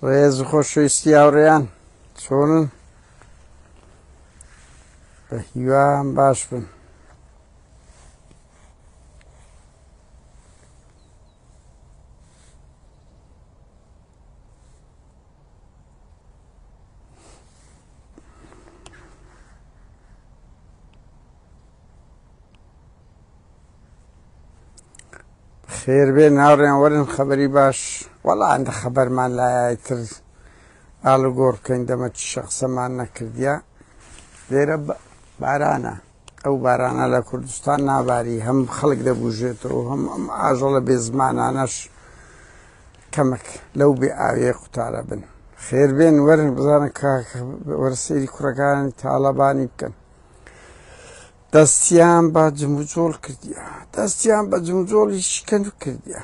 ڕێز و خۆشەویستی هاوڕێیان چۆنن؟ بە هیوام باش بن. خێر بێن هاوڕێیان وەرن خەبەری باش وەڵا ئەندە خەبەرمان لایە تر ئاڵوگۆڕ بکەین دەمە چ شەخسەمان نەکردیە لێرە بارانە ئەو بارانە لە کوردستان ناباری هەم خەڵک دەبوژێتەوە هەم ئەم ئاژەڵە بێ زمانانەش کەمک لەو بێ ئاوێ قوتارە بن خێربێن وەرن بزانە وەرە سەیری کوڕەکانی تاڵەبانی بکەن دەستیان بە جموجۆڵ کردیە دەستیان بە جموجۆڵی شکەن کردیە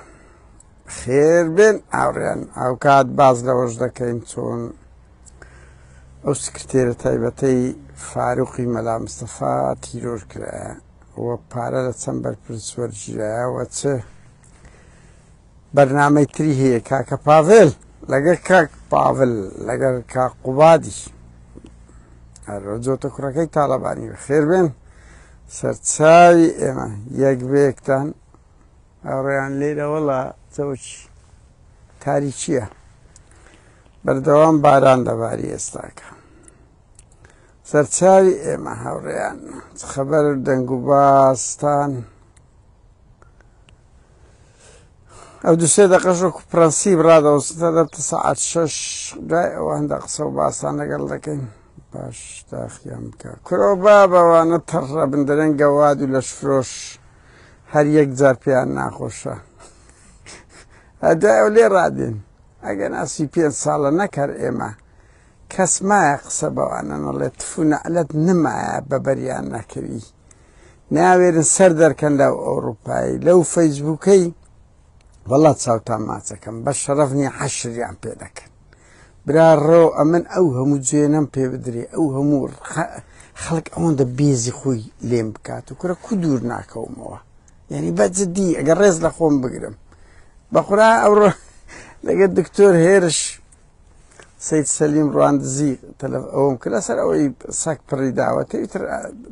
خێر بێن ئاوڕیان ئەوکات باز لەوەش دەکەین چۆن ئەو سکرتێرە تایبەتەی فاروقی مەلا مستەفا تیرۆر کرایە و پارە لە چەند بەرپرس وەرگیرایە و چ بەرنامەی تری هەیە کاکە پاڤێل لەگەر کاک پاڤل لەگەر کاک قوبادی هەرۆ جۆتە کوڕەکەی تاڵەبانی خێر بێن سەرچاوی ئێمە یەک بەیەکتان هاوڕێیان لێرە وەڵا چەوچی تاریکیە بەردەوام باران دەباری ئێستاکە سەرچاوی ئێمە هاوڕێیان خەبەر دەنگ و باستان ئەو دوسێ دەقەش وەکو پرەنسیب ڕادەوەستن تا دەبتە سەعات شەش دوای ئەوە هەندە قسە و باسان لەگەڵ دەکەین باش داخیان بکە کورۆ بابەوانە تەڕە بن دەرێن گەواد و لەشفرۆش هەر یەک جار پێیان ناخۆشە دوای ئەو لێ ڕادێن ئەگەر ناسی پێ ساڵە نەکەر ئێمە کەس مایە قسە بەوانە نەڵێ تف و نەعلەت نمایە بەبەریان نەکەوی ناوێرن سەر دەرکەن لەو ئەوروپایی لەو فەیسبووکەی وەڵا چاوتان ماچەکەم بە شەرەف نیە حەشریان پێ دەکەن برا ڕۆ ئەمن ئەو هەموو جوێنەم پێ بدرێ ئەو هەموو خەڵک ئەوەندە بێزی خۆی لێم بکات و کورە کو دوور ناکەومەوە یعنی بە جدی ئەگەر ڕێز لە خۆم بگرم بەخورا ئەوڕۆ لەگەر دکتۆر هێرش سید سەلیم ڕواندزی تەلەف ئەوەم کرد لەسەر ئەوەی سەگ پڕی داوەتە ئیتر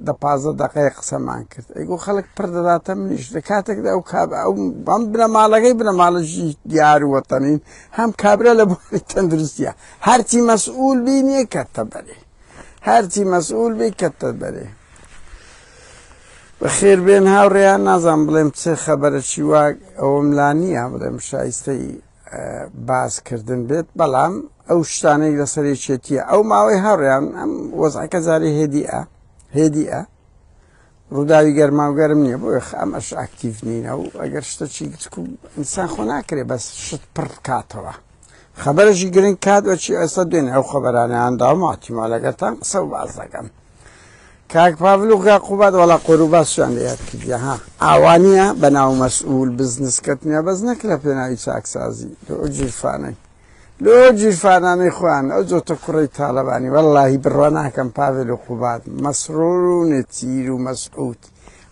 دە 15 دقەیە قسەمان کرد ئەیگو خەڵک پڕ دەداتە منیش لە کاتێکدا ئەو کاب ئەو بەم بنەماڵەکەی بنەماڵەژی دیار و وەتەنین هەم کابرا لە بواری تەندروستیە هەرچی مەسئول بی نییە کەتە بەرێ هەرچی مەسئول بی کەتە بەرێ بەخێر بێن هاوڕێیان نازان بڵێم چ خەبەرەکی وا ئەوەم لا نییە بڵێم شایستەی باس کردن بێت بەڵام ئەو شتانەی لەسەر یەکێتیە ئەو ماوەی هاوڕیان ئەم وەزعەکە جارێ هێدیە هێدیە ڕووداوی گەرما و گەرم نییە بۆیە ئەمەش ئاکتیڤ نینە و ئەگەر شتە چی ئینسان خۆ ناکرێ بەس شت پڕ بکاتەوە خەبەرەشی گرنگ کات وەچی ئێستا دوێنێ ئەو خەبەرانیان داوماتیما لەگەرتان قسە و باز دەکەم کاک پاڤل و کاک قوباد وەڵا قۆروباسیان لە یاد کردیە ها ئاوا نییە بەناو مەسئول بزنس کەتنیە بەس نەک لە پێناوی چاکسازی لۆ گیرفانەی لۆ گیرفانانەی خۆیان ئەو جۆتە کوڕی تاالبانی وەڵاهی بڕوا ناکەم پاڤل و قوباد مەسرور و نێچیر و مەسعود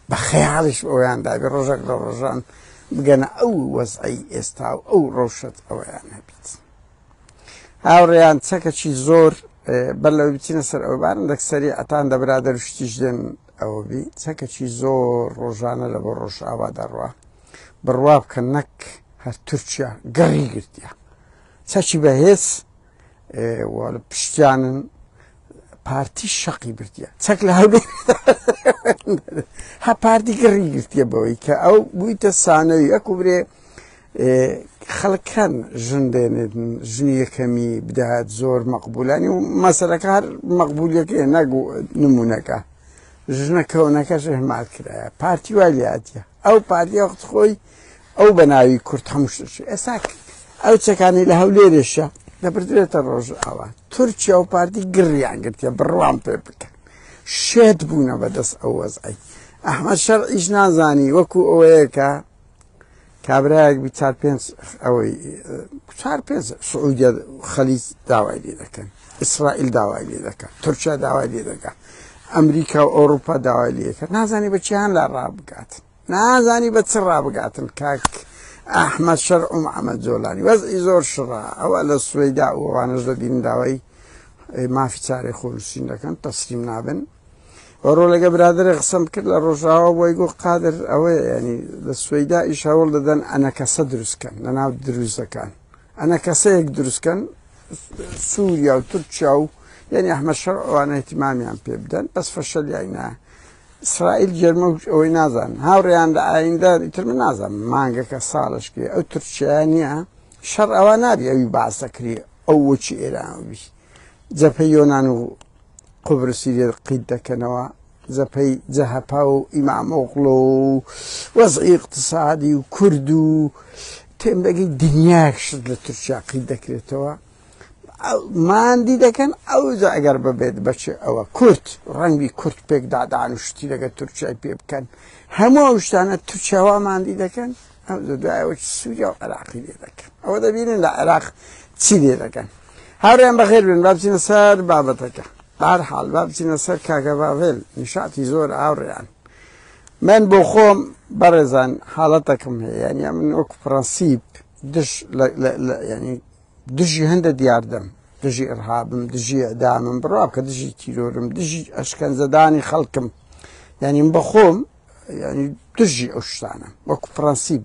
بە خەیاڵیش ئەویان دابێ ڕۆژێک لە ڕۆژان بگەنە ئەو وەزعی ئێستا و ئەو ڕەوشەت ئەویان هەبیت. هاوڕێیان چەکەکی زۆر بەر لەوەی بچینە سەر ئەوە بارن دەک سەری ئەتان دە برادەر شتیش دێن ئەوە بی چەکەکی زۆر ڕۆژانە لە بۆ ڕۆژئاوا دەڕوا بڕوا بکەن نەک هەر تورکیا گەڕی گرتیە چەکی بەهێز پشتیانن پارتی شەقی بردیە چەک لە هەولێر ها پارتی گڕی گرتیە بەوەی کە ئەو بوویتە سانەوی ئەکو برێ خەڵک هەن ژن دێنێت ژنی یەکەمی بدات زۆر مەقبولانی و مەسەرەکە هەر مەقبولیەکەی نەک نمونەکە ژنە کەونەکەش ئەهمال کرایە پارتی وای لاتیە ئەو پارتی وەخت خۆی ئەو بەناوی کورد هەموو شتێک ئێستا ئەو چەکانی لە هەولێرێشە دەبردرێتە ڕۆژ ئاوا تورکیا و پارتی گڕیان گرتیە بڕوام پێ بکەن شێت بوونە بەدەست ئەو وەزعی ئەحمەد شەرعیش نازانی وەکو ئەوەیە کە کابرایەک بی چار پێنج ئەوەی چار پێنج سعودیە خەلیج داوای لێ دەکەن ئیسرائیل داوای لێ دەکەن تورکیا داوای لێ دەکات ئەمریکا و ئەوروپا داوای لێ دەکەن نازانی بە چیان لا ڕابگات نازانی بە چ ڕابگاتن کاک ئەحمەد شەرع و محەمەد جۆلانی وەزعی زۆر شڕە. ئەوە لە سوەیدا و ئەوانەش دەبینن داوای مافی چارەی خۆنووسین دەکەن، تەسلیم نابن. ئەوڕۆ لەگە برادەرێ قسەم کرد لە ڕۆژاوا بۆی گۆ قادر ئەوەیە ینی لە سوەیدا ئیش هەوڵ دەدەن ئەنەکەسە دروستکەن لە ناو دروزەکان ئەنەکەسەیەک دروستکەن سووریا و تورکیا و یعنی ئەحمەد شەرع ئەوانە اهتمامیان پێ بدەن بەس فەشەلیان نا ئیسرائیل گەرمە و ئەوەی نازان هاوڕێیان لە ئایندە ئیتر من نازانم مانگەکە ساڵشکێ ئەو تورکیا نییە شەڕ ئەوە نابی ئەوی باس دەکری ئەو وەکی ئێران بی جەپەی یۆناان و قوبرسی لێ قیت دەکەنەوە جەپەی جەهەپا و ئیمامۆغڵۆ و وەزعی اقتصادی و کورد و تێم دەگەی دنیایەک شت لە تورکیا قیت دەکرێتەوە ماندی دەکەن ئەوجا ئەگەر ببێت بەچ ئەوە کورت ڕەنگی کورت پێک دادان و شتی لەگە تورکیای پێ بکەن هەموو ئەو شتانە تورکیاوا ماندی دەکەن ئەو دوایەوە سووریا و عێراقی لێ دەکەن ئەوە دەبینن لە عێراق چی لێ دەکەن هاوڕێیان بەخێر بێن با بچینە سەر بابەتەکە بەهەرحاڵ با بچینە سەر کاکە باڤێل نیشاتی زۆر هاوڕێیان من بۆ خۆم بەڕێزان حاڵەتەکەم هەیە یعنی من وەکو پرەنسیپ دژ ینی دژی هەندە دیاردەم دژی ئرهابم دژی ئەدامم بڕوا کە دژی تیرۆرم دژی ئەشکەنجەدانی خەڵکم یعنی من بەخۆم ینی دژی ئەو شتانە وەکو پرەنسیپ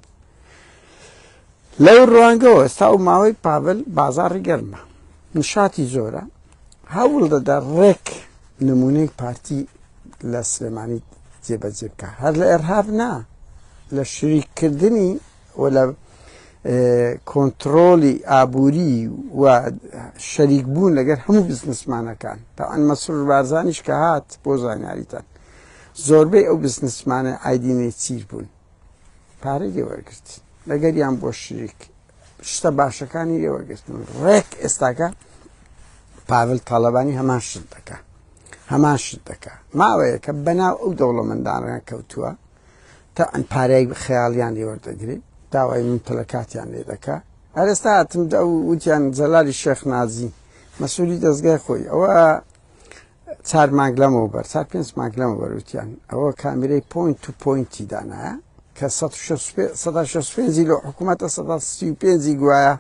لەو ڕوانگەوە ئێستا و ماوەی پاڤل بازاڕی گەرمە نشاتی زۆرە هەوڵ دەدا ڕێک نمونەی پارتی لە سلێمانی جێبەجێ بکە هەر لە ئێرهاب نا لە شریککردنی و لە کۆنتترۆلی ئابووری و شەریک بوون لەگەر هەموو بزنسمانەکان تاوان مەسرور بارزانیش کە هات بۆ زانیاریتان زۆربەی ئەو بزنسمانە ئایدینێ چیر بوون پارەی لێ وەرگرت لەگەریان بۆ شریک شتە باشەکانی لێ وەرگرتن ڕێک ئێستاکە پاڤل تاالبانی هەمان شت دەکا هەمان شت دەکا ماوەیەکە بەناو ئەو دەوڵەمەندانە کەوتووە تا ئەن پارەی خەیاڵیان لێ وەردەگرێ داوای ممتەلەکاتیان لێ دەکا هەرێستا هاتم ئەو وتیان جەلالی شێخ نازی مەسوولی دەستگای خۆی ئەوە چار مانگ لەمەوبەر چار پێنج مانگ لەمەوبەر وتیان ئەوە کامیرەی پۆینت تو پۆینتی دانایە کە 165 لە حکوومەتە 135 گوایە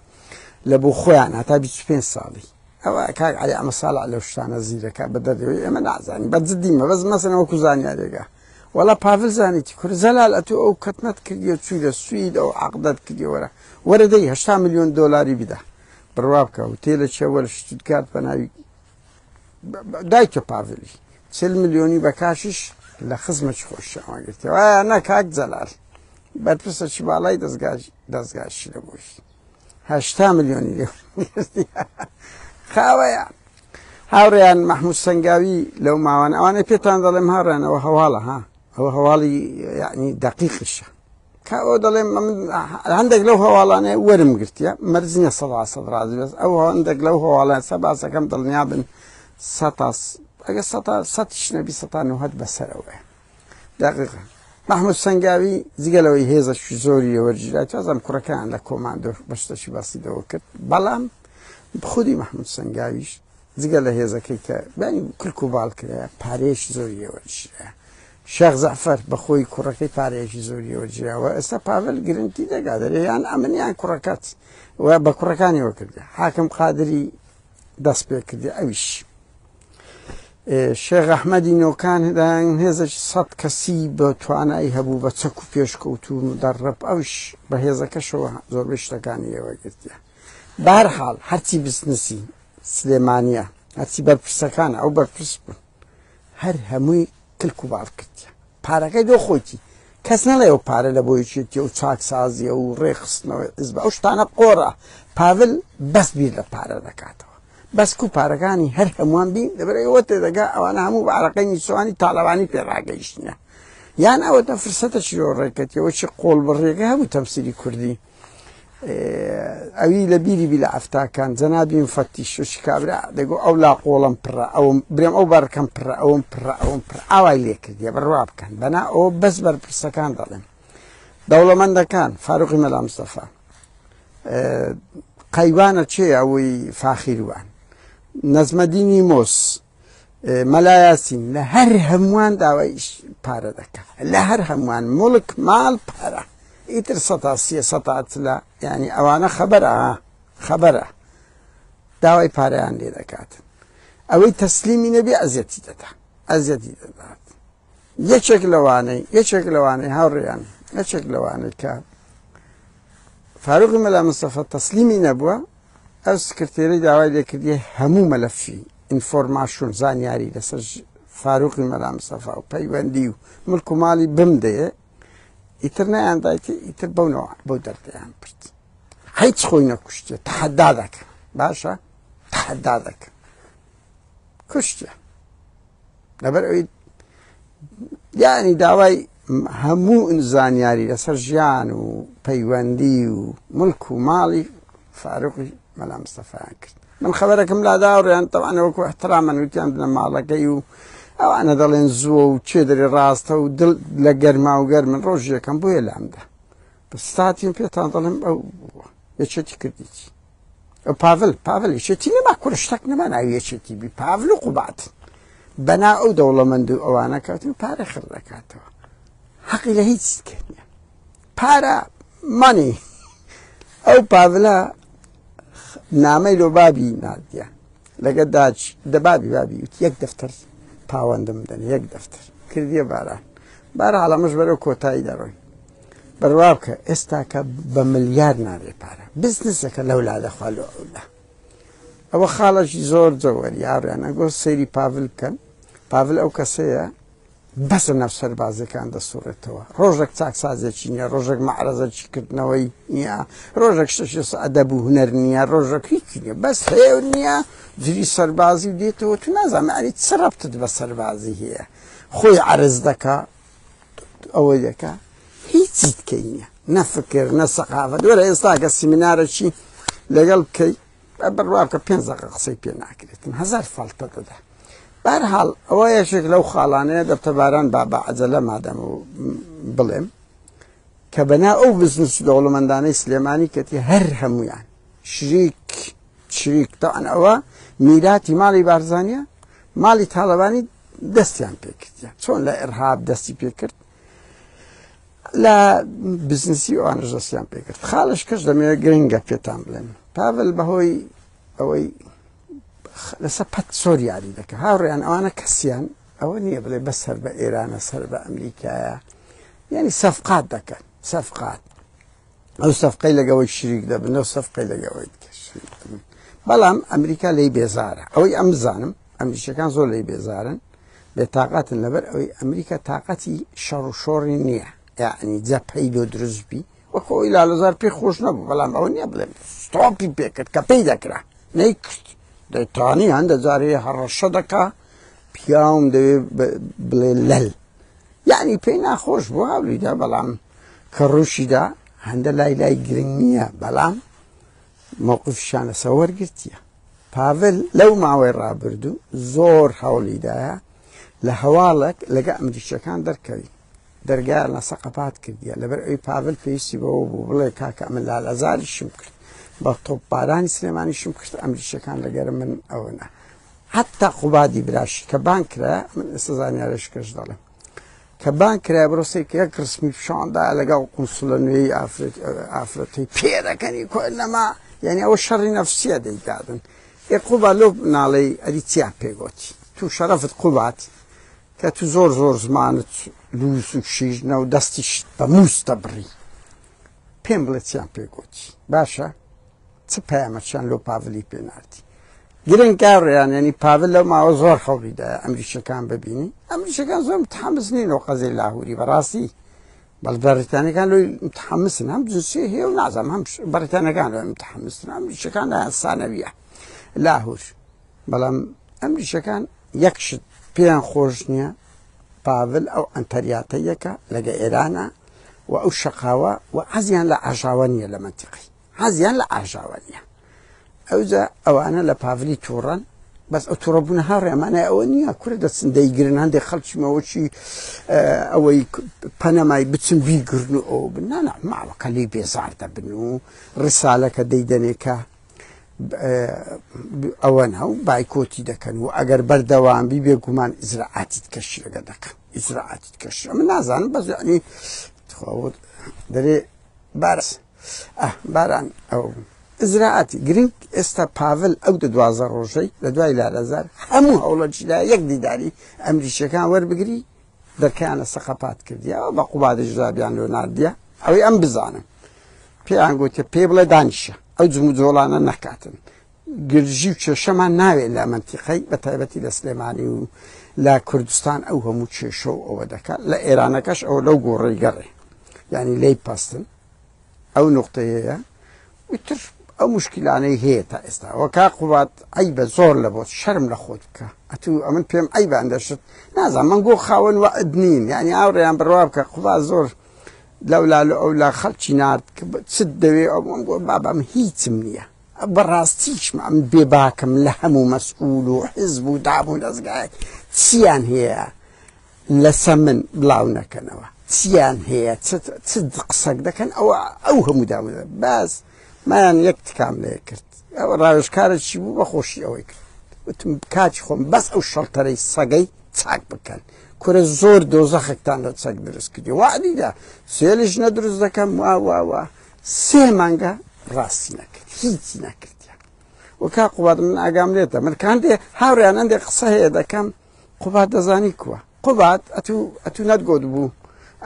لە بۆ خۆیان هەتا 25 ساڵی ئەوە کاک علی ئەمە ساڵ لەو شتانە زیرەکە بە دەردەوەی ئێمە نازانین بە جدیمە بەس مەسەنە وەکو زانیارێکە وەڵا پاڤل زانیتی کورە زەلال ئەتو ئەو کەتنەت کردیە چووی لە سوید ئەو عقدەت کردیە وەرە وەرە دەی 80 میلیۆن دۆلاری بدە بڕوا بکە و تێ لە چێ وەرە شتوتگارت بە ناوی دایکە پاڤلی چل ملیۆنی بە کاشیش لە خزمەکی خۆشیان گرتەوە ئایا نا کاک جەلال بەرپرسەکی باڵای دەستگاشی لە بۆی هەشتا ملیۆنی لێ خاوەیە هاوڕێیان مەحمود سەنگاوی لەو ماوان ئەوانەی پێتان دەڵێم هاڕێن ئەوە هەواڵە ها ئەوە هەواڵی یعنی دقیقیشە کە ئەوە دەڵێم من هەندێک لەو هەواڵانە وەرم گرتیە مەرج نییە سەدا سەد ڕازی بەس ئەو هەندێک لەو هەواڵە سە باسەکەم دڵنیا بن سەتا ئەگە سەتا سەتیش نەبی سەتا نۆهەت بەسەرەوەیە دقیقە محمود سەنگاوی جگە لەوەی هێزەکی زۆری لێوەرگیرا تازەم کوڕەکان لە کۆماندۆ بەشتەکی باسی دەوە کرد بەڵام خودی محمود سەنگاویش جگە لە هێزەکەی کە بەنی کلک و باڵ کرایە پارەیەکی زۆری لێوەرگیرا شێخ جەعفەر بەخۆی کوڕەکەی پارەیەکی زۆری وەرگیراوە ئێستا پاڤل گرنتی دەگا دەرێ یان ئەمن یان کوڕەکەت و بە کوڕەکانیەوە کردی حاکم قادری دەست پێ کردی ئەویش شێخ ئەحمەدی نۆکان هێزێکی سەد کەسی بە توانایی هەبوو بە چەک و پێشکەوت و مدەڕب ئەوش بە هێزەکەشەوە زۆربەی شتەکانی لێوە گرتیە بەهەرحاڵ هەرچی بزنسی سلێمانیە هەرچی بەرپرسەکان ئەو بەرپرس بوون هەر هەمووی کلک و باڵ کردیە پارەکەی دۆ خۆیتی کەس نەڵێ ئەو پارە لە بۆ یەکێتی و چاکسازیە و ڕێکخستنەوەی حزب ئەو شتانە قۆڕە پاڤل بەس بیر لە پارە دەکاتەوە بەس کو پارەکانی هەر هەمووان بین لەبەر ئەوە تێدەگا ئەوانە هەموو بە عەرەقەی نیسوانی تاڵەبانی پێ ڕاگەیشتنە یان ئەوەتە فرسەتە چیرۆ ڕێکەتیەوە چی قۆڵ بڕێگە هەبوو تەمسیلی کوردی ئەوی لە بیری بی لە عەفتاکان جەنابی مفەتیش شوشی کابرا دەگو ئەو لا قۆڵم پڕە ئەوم برێم ئەو بەرکەم پڕە ئەوم پڕە ئەوم پڕ ئاوای لێ کردیە بڕوا بکەن بەنا ئەو بەس بەرپرسەکان دەڵێن دەوڵەمەندەکان فاروقی مەلا مستەفا قەیوانە چێ ئەوەی فاخیروان نەزمەدینی مۆس مەلایاسین لە هەر هەمووان داوای پارە دەکە لە هەر هەمووان مڵک ماڵ پارە. ئیتر سەتا سیە سەتا چلە یعنی ئەوانە خەبەرە خەبەرە داوای پارەیان لێ دەکات ئەوەی تەسلیمی نەبی ئەزیەتی دەدا ئەزیەتی دەدات یەکێک لەوانەی یەکێک لەوانەی هاوڕێیان یەکێک لەوانەی کە فاروقی مەلا مستەفا تەسلیمی نەبووە ئەو سکرتێری داوای لێکردی هەموو مەلەفی ئینفۆرماسیۆن زانیاری لەسەر فاروقی مەلا مستەفا و پەیوەندی و ملک و ماڵی بمدەیە ئیتر نەیاندایتی ئیتر بەونەوە بەو دەردەیان برد هیچ خۆی نەکوشتێ تەحەدا دەکە باشە تەحەدا دەکە کوشتە لەبەر ئەوی یعنی داوای هەموو زانیاری لەسەر ژیان و پەیوەندی و ملک و ماڵی فاروقی مەلا مستەفایان کرد من خەبەرەکەم لادا ڕێیان تەوانە وەکو احترامەن وتیان بنەماڵەکەی و ئەوانە دەڵێن زووە و چێ دەرێ ڕاستە و دڵ لە گەرما و گەرمن ڕۆژ یەکەم بۆیە لامدا ستاتیم پێتان دەڵێم ئەو یەکێتی کردیتی ئەو پاڤل پاڤل یەکێتی نەما کوڕ شتێک نەما ناوی یەکێتی بی پاڤل و قوبات بەنا ئەو دەوڵەمەند و ئەوانە کەوتن پارە خڕ دەکاتەوە حەقی لە هیچ نییە پارە مانی ئەو پاڤلە نامەی لۆ بابی ناردیە لەگە داج دەبابی بابی وت یەک دەفتەر پاوەندم دەن یەک دەفتەر کردیە باران بارە حاڵەمەش بەرەو کۆتایی دەڕۆین بڕوا بکە ئێستاکە بە ملیار نابێ پارە بزنسەکە لەولا دەخوا لۆ ئەولا ئەوە خاڵەکی زۆر جەوەری هاوڕیان ئەگۆ سەیری پاڤل بکەن پاڤل ئەو کەسەیە بەسە ناو سەربازەکان دەسوڕێتەوە ڕۆژێک چاکسازێکی نییە ڕۆژێک مەعرەزەکی کردنەوەی نییە ڕۆژێک شتێکی ئەدەب و هونەر نییە ڕۆژێک هیچ نییە بەس هەیە و نییە جلی سەربازی دێتەوە تو نازانم ئەری چ ڕەبتت بە سەربازی هەیە خۆی عەرز دەکا ئەوە دەکا هیچی تکەی نییە نە فکر نە سەقافەت وەرە ئێستا کە سیمینارەکی لەگەڵ بکەی بڕوا بکە پێنج دەقە قسەی پێ ناکرێتن هەزار فەڵتە دەدا بەرحاڵ ئەوە یەکێک لەو خاڵانەیە دەبتە باران با بە عەجەلە مادەم و بڵێم کە بەنا ئەو بزنس و دەوڵەمەندانەی سلێمانی کەتی هەر هەمویان شریک شریک تاوان ئەوە میراتی ماڵی بارزانە ماڵی تاڵەبانی دەستیان پێکردیان چۆن لە ئێرهاب دەستی پێکرد لە بزنسی ئەوانش دەستیان پێکرد خاڵش کەش دەمەوێت گرنگە پێتان بڵێم پاڤل بەهۆی ئەوەی لەسەر پەت زۆر یاری دەکە هاوڕێیان ئەوانە کەسیان ئەوە نییە بڵێ بە سەر بە ئێرانە سەر بە ئەمریکایە یعنی سەفقات دەکەن سەفقات ئەو سەفقەی لەگەوەی شریک دەبن ئەو سەفقەی لەگەوەی شریک دەبن بەڵام ئەمریکا لی بێزارە ئەوەی ئەم زانم ئەمریکەکان زۆر لی بێزارن بێتاقەتن لەبەر ئەوەی ئەمریکا تاقەتی شەڕ و شۆڕی نییە یعنی جەپەی لۆ دروست بی وەکو ئەوی لالەزار پێی خۆش نەبوو بەڵام ئەوە نییە بڵێم ستۆپی پێکرد کە پێی دەکرا نەیکرد دەیتوانی هەندە جارێ هەڕەشە دەکا پیاوم دەوێ بڵێ لەل یعنی پێی ناخۆش بوو هەولیدا بەڵام کە ڕووشیدا هەندە لای لای گرنگ نییە بەڵام مووقفشان لەسە وەرگرتیە پاڤل لەو ماوەی ڕابردوو زۆر هەوڵیدایە لە هەواڵێک لەگە ئەمریکیەکان دەرکەوی دەرگایان لەسە قەپات کردیە لەبەر ئەوی پاڤل پێویستی بەوە بوو بڵێ کاکە ئەمن لالەزاریشم کرد بە تۆپبارانی سلێمانیشم کرد ئەمریکیەکان لەگەر من ئەوە نا حتا قوبادی براشی کە بان کرا من ئێستا زانیارش کەش دەڵێم کە بان کرا بڕۆ سەیر کە یەک ڕسمی پیشاندا لەگەڵ قونسڵە نوێی ئافرەت ئافرەتی پێدەکەنی کۆ نەما یعنی ئەوە شەڕی نەفسیە دەیدادن ئێ قوبا لۆ ناڵێی ئەری چیان پێگۆتی تو شەرەفت قوبات کە تو زۆر زۆر زمانت لوس و شیرنە و دەستیشت بە موس دەبڕی پێم بڵێ چیان پێگۆتی باشە چ پەیامەچیان لۆ پاڤلی پێ ناردی گرنگ کاڕیان ینی پاڤل لەو ماوە زۆر هەوڵیدا ئەمریکیەکان ببینی ئەمریکیەکان زۆر متحمس نین و قەزەی لاهوری بەڕاستی بەڵ بەریتانەکان لۆی متحمسن هەم جنسی هەیە و نازانم هەم بەریتانەکان لۆی متحمسن ئەمریکیەکان لایان سانەویە لاهور بەڵام ئەمریکیەکان یەک شت پێیان خۆش نییە پاڤل ئەو ئەنتەریاتە یەکە لەگە ئێرانە و ئەو شەقاوە و حەزیان لە ئاژاوە نییە لە مەنتیقی حەزیان لە ئاژاوە نییە ئەوجا ئەوانە لە پاڤلی تووڕەن بەس ئەو تووڕەبوونە هاوڕێ مانای ئەوە نییە کورە دەچن دەیگرن هەندێک خەڵکی مەوەچی ئەوەی پەنەمای بچن بیگرن و ئەو بن نانا ماوەکە لێی بێزار دەبن و ڕسالەکە دەیدەنێکە ئەوە ناو بایکۆتی دەکەن و ئەگەر بەردەوام بی بێگومان ئیزراعاتی کەشیەکە دەکەن ئیزراعاتی کەش من نازانم بەس یعنی دەرێ. بارس ئە باران ئەو ئیجرائاتی گرنگ ئێستا پاڤل ئەو دە 12 ڕۆژەی لە دوای لالەزار هەموو هەوڵەکیدا یەک دیداری ئەمریکیەکان وەربگری دەرکەیان لە سەقەپات کردیە بە قوبادیش جوابیان لۆ ناردیە ئەوەی ئەم بزانم پێیان گوتە پێ بڵێ دانیشە ئەو جموجۆڵانە نەکاتن گرژی و کێشەمان ناوێت لە مەنتیقەی بە تایبەتی لە سلێمانی و لە کوردستان ئەو هەموو کێشە و ئەوە دەکات لە ئێرانەکەش ئەوە لەو گۆڕی گەڕێ یعنی لی پستن ئەو نقطەیەیە وتر ئەو مشکلانەی هەیە تا ئێستا وەکا قوبات عیبە زۆر لە بۆت شەرم لە خۆت بکە ئەتوو ئەمن پێم عیبە ئەندەشت نازانم من گۆ خاوەن وەعد نیم یعنی ئاوڕێیان بڕوا بکە قوبات زۆر لەولا لە ئەولا خەڵکی نارد کە چت دەوێ ئەوم گۆ بابم هیچم نییە بەڕاستیشم ئەم بێباکم لە هەموو مەسئول و حزب و داب و دەزگایەک چیان هەیە لەسە من بڵاو نەکەنەوە چیان هەیە چ قسەک دەکەن ئەوە ئەو هەموو داوە باس مایان یەک تکام لێ کرد ئەوە ڕاوێژکارە چی بوو بە خۆشی ئەوەی کرد وتم کاتی خۆم بەس ئەو شەڵتەرەی سەگەی چاک بکەن کورە زۆر دۆزەخێکتان لە چەک دروست کردی وعدیدا سێلیش نەدروست دەکەم وا وا وا سێ مانگە ڕاستی نەکرد هیچی نەکردیان وکا قوباد من ئاگام لێتە من کاندێ هاوڕیان هەندێک قسە هەیە دەکەم قوباد دەزانی کووە قوباد ئەتوو ئەتوو نەتگۆت بوو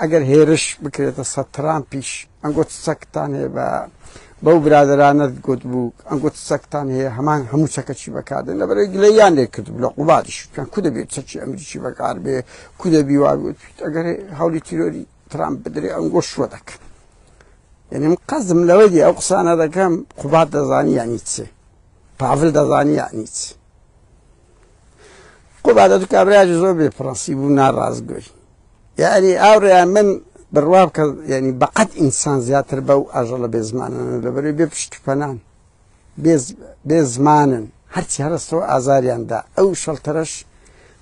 ئەگەر هێرش بکرێتە سەر ترامپیش ئەنگۆ چەکتان هەیە بە بەو برادرانەت گوت بوو ئەنگۆ چەکتان هەیە هەمان هەموو چەکەچی بەکاردێن لەبەرەوەی گلەیان لێ کرد لە قوبادیش کە کو دەبێت چەکی ئەمریکی بەکار بێ کو دەبی وا ئەگەر هەوڵی تیرۆری ترامپ بدرێ ئەنگۆ شوە دەکەن یعنی من قەزم لەوە دی ئەو قسانە دەکەم قوباد دەزانی یعنی چێ پاڤل دەزانی یعنی چ قوباد تو کابراجی زۆر بێ پرەنسیب و ناڕاستگۆی یعنی ئاوڕیان من بڕوا بکە یعنی بەقەت ئینسان زیاتر بەو ئاژەڵە بێزمانانە لەبەرەوەی بێ پشت پەنان بێ زمانن هەرچی هەرستەوە ئازاریاندا ئەو شەڵتەرەش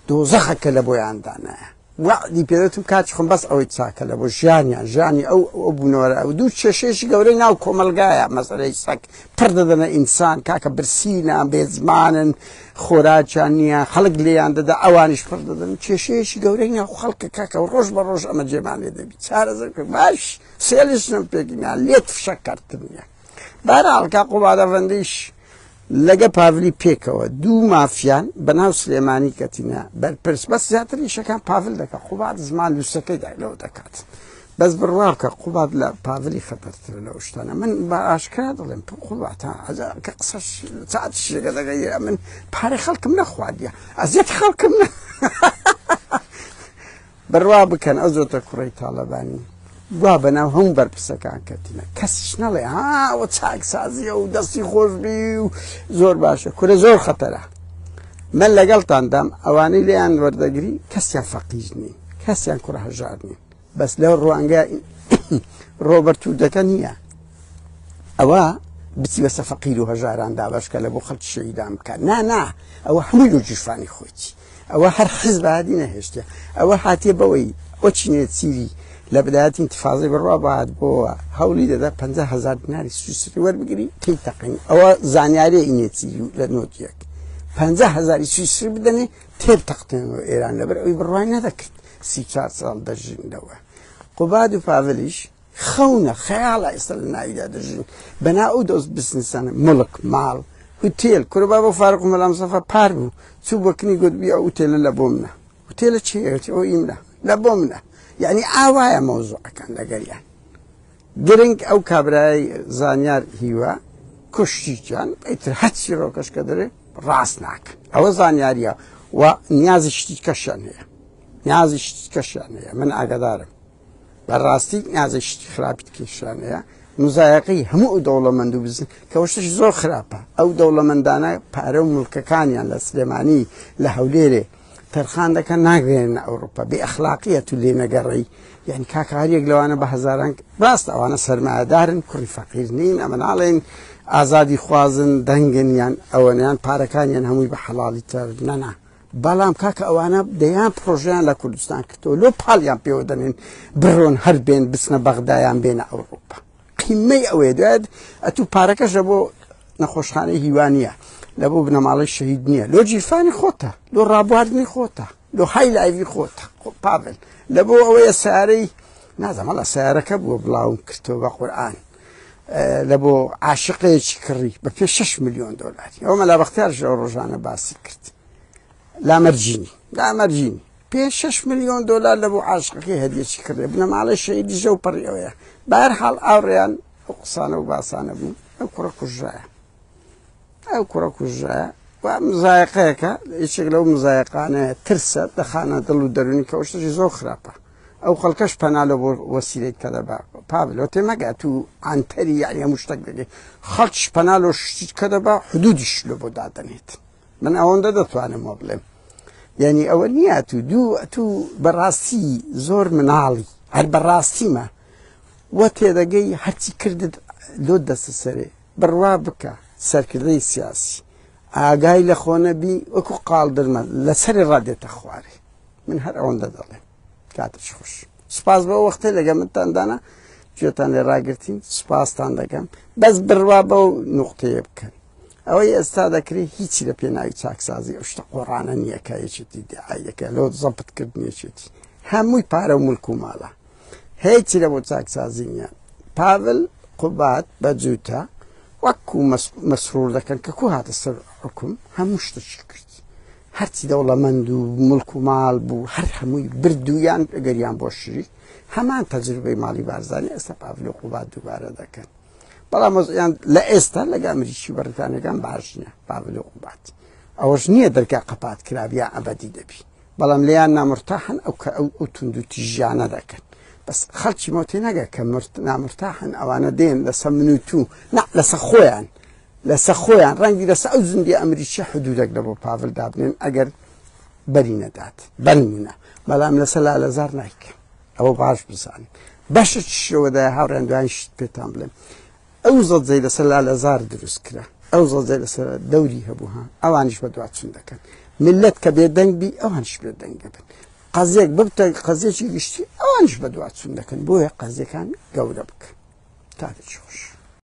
دۆزەخەکە لە بۆیان دانایە وەعدی پێدەتم کاتی خۆم بەس ئەوەی چاکە لە بۆ ژیانیان ژیانی ئەو ئەو بوونەوەرە ئەو دوو کێشەیەکی گەورەی ناو کۆمەلگایە مەسەلەی سەگ پڕ دەدەنە ئینسان کاکە برسینە بێزمانن خۆراکیان نییە خەڵک لێیان دەدا ئەوانیش پڕ دەدەن کێشەیەکی گەورەی ناو خەڵکە کاکە و ڕۆژ بە ڕۆژ ئەمە جێمان لێ دەبی چارەسەر بکە باش سێلیشم پێکینا لێت فشە کەرتر نییە بەهرحاڵ کا قوبادە ڤەندیش لەگە پاڤلی پێکەوە دوو مافیان بەناو سلێمانی کەتینە بەرپرس بەس زیاتر ئیشەکان پاڤل دەکات قوباد زمان لوسەکەی لەوە دەکات بەس بڕوا بکە قوباد لە پاڤلی خەتەرترە لەو شتانە من بە ئاشکرا دەڵێم قوباد کە قسەش چات شێگە دەگەیرە من پارەی خەڵکم نەخواردیە ئەزیەت خەڵکم نە بڕوا بکەن ئەو زۆتە کوڕەی تاڵەبانی وا بەناو هەموو بەرپرسەکان کەتینە کەسیش نەڵێ ها ئەوە چاکسازیە و دەستی خۆشبی و زۆر باشە کورە زۆر خەتەرە من لەگەڵتاندام ئەوانەی لێیان وەردەگری کەسیان فەقیر نین کەسیان کوڕە هەژار نین بەس لەو ڕوانگە ڕۆبەرت و دەکە نییە ئەوە بچی بەسە فەقیر و هەژاران دابەشکە لە بۆ خەڵکی شەهیدان بکە نا نا ئەوە هەمووی لۆ گیرفانی خۆیتی ئەوە هەر حزب هادی نەهێشتە ئەوە هاتیە بەوەی ئەوە چینێ چیری لە بدایەتی انتفاضەی بڕوا بات بۆوە هەوڵی دەدا 50 هزار دیناری سویسری وەربگری تێی تەقین ئەوە زانیاری ئینێ چیری لە نۆتیەک 50 هزاری سویسری بدەنێ تێر تەقتێنەوە ئێران لەبەر ئەوی بڕوای نەدەکرد 34 ساڵ دەژین لەوە قوباد و پاڤلیش خەونە خەیاڵە ئێستا لە ناویدا دەژین بەنا ئەو دۆست بزنسانە مڵک ماڵ هوتێل کورە بابە فاروق مەلا مستەفا پار بوو چوو بۆ کنی گوت بیا ئوتێلە لە بۆ منە هوتێلە چییە ئەو ئیمنە لە بۆ منە یعنی ئاوایە مەوزوعەکان لەگەریان گرنگ ئەو کابرای زانیار هیوا کوشتیان ئیتر هەرچی ڕۆکەش کە دەرێ ڕاست ناکەن ئەوە زانیاریە و نیازی شتی کەشیان هەیە نیازی شتی کەشیان هەیە من ئاگادارم بەڕاستی نیازی شتی خراپی کێشیان هەیە مزایەقەی هەموو ئەو دەوڵەمەند و بزن کە شتێکی زۆر خراپە ئەو دەوڵەمەندانە پارە و مڵکەکانیان لە سلێمانی لە هەولێرێ تەرخان دەکەن ناگەێنە ئەوروپا بێ ئەخلاقیە تو لێ نەگەڕێی یعنی کاکاریەک لەوانە بە هەزاران ڕاست ئەوانە سەرمایەدارن کوڕی فەقیر نین ئەمە ناڵێن ئازادی خوازن دەنگن یان ئەوەنیان پارەکانیان هەمووی بە حەڵاڵی تر نەنا بەڵام کاکە ئەوانە دەیان پرۆژیان لە کوردستان کردەوە لۆ پاڵیان پێوە دەنێن بڕۆن هەر بێن بچنە بەغدایان بێنە ئەوروپا قیمەی ئەوەیە دوایت ئەتوو پارەکەش لە بۆ نەخۆشخانەی هیوا نییە لە بۆ بنەماڵەی شەهید نییە لۆ جیرفانی خۆتە لۆ ڕابواردنی خۆتە لۆ های لایڤی خۆتە پاڤل لە بۆ ئەوەیە سارەی نازانم وەڵا سیارەکە بووە بڵاوم کردەوە بە قورئان لە بۆ عاشقێکی کڕی بە پێ 6 میلیۆن دۆلاری ئەو مەلا بەختیارش ئەو ڕۆژانە باسی کرد لامەرجینی لامەرجینی پێ 6 میلیۆن دۆلار لە بۆ عاشقەکەی هەدیەکی کڕێ بنەماڵەی شەهیدی ژەو پەڕی ئەوەیە بەهەرحاڵ ئاوڕیان ئەو قسانە و باسانە بوون ئەو کوڕە کوژرایە ئەو کوڕە کوژرایە و مزایقەیەکە یەکێک لەو مزایقانەیە ترسە دەخانە دڵ و دەرونی کە شتێکی زۆر خراپە ئەو خەڵکەش پەنا لە بۆ وەسیلەی کە دەبا پاڤلۆ تێمەگە تو ئەنتەری یعنی هەموو شتێک دەگەی خەڵکیش پەنا لۆ شتی کە دەبا حدودیش لە بۆ دادەنێت من ئەوەندە دەتوانم وە بڵێم یعنی ئەوە نییە تو دوو تو بەڕاستی زۆر مناڵی هەر بەڕاستیمە وە تێدەگەی هەرچی کردت لۆ دەستە سەرێ بڕوا بکە سەرکردەی سیاسی ئاگای لە خۆ نەبی وەکو قاڵدرمە لەسەری ڕادێتە خوارێ من هەر ئەوەندە دەڵێم کاتش خوش سپاس بۆ وەختێ لەگە منتان دانا گوێتان لێ ڕاگرتین سپاستان دەکەم بەس بڕوا بەو نقطەیە بکەن ئەوەی ئێستا دەکرێت هیچی لە پێناوی چاکسازی ئەو شتە قۆڕانە نییە کە یەکێتی دیعایەکە لۆ زەبتکردن یەکێتی هەمووی پارە و ملک و ماڵە هیچی لە بۆ چاکسازی نییە پاڤل قوباد بە جووتە وەکو مەسرور دەکەن کە کو هاتە سەر حکوم هەموو شتێکی کرد هەرچی دەوڵەمەند و ملک و ماڵ بوو هەر هەمووی بردوویان ئەگەریان بۆ شریک هەمان تەجروبەی ماڵی بارزانی ئێستا پاڤل و قوباد دووبارە دەکەن بەڵام وەزعیان لە ئێستا لەگە ئەمریکی بەریتانیەکان باش نییە پاڤل و قوباد ئەوەش نییە دەرگا قەپات کرابیا ئەبەدی دەبی بەڵام لێیان نامرتاحن ئەو کە ئەو ئەو توندوتیژیانە دەکەن بەس خەڵکی مۆ تێناگە کە نامرتاحن ئەوانە دێن لەسە من و تو نا لەسە خۆیان لەسە خۆیان ڕەنگی لەسە ئەو زندی ئەمریکی حدودێک لە بۆ پاڤل دابنێن ئەگەر بەری نەدات بەنمونە بەڵام لەسە لالەزار نایکە ئەوە باش بزانن بەشە شەوەدا هاوڕێن دوایین شت پێتان بڵێم ئەو زەجەی لەسەر لالەزار دروست کرا ئەو زەجەی لەسەر دەوری هەبوو ها ئەوانیش بەدواچون دەکەن ملت کە بێدەنگ بی ئەوانیش بێدەنگە بن قەزیەک ببتە قەزیەکی گشتی ئەوانیش بەدواچون دەکەن بۆیە قەزیەکان گەورە بکەن کاتێکی خۆش.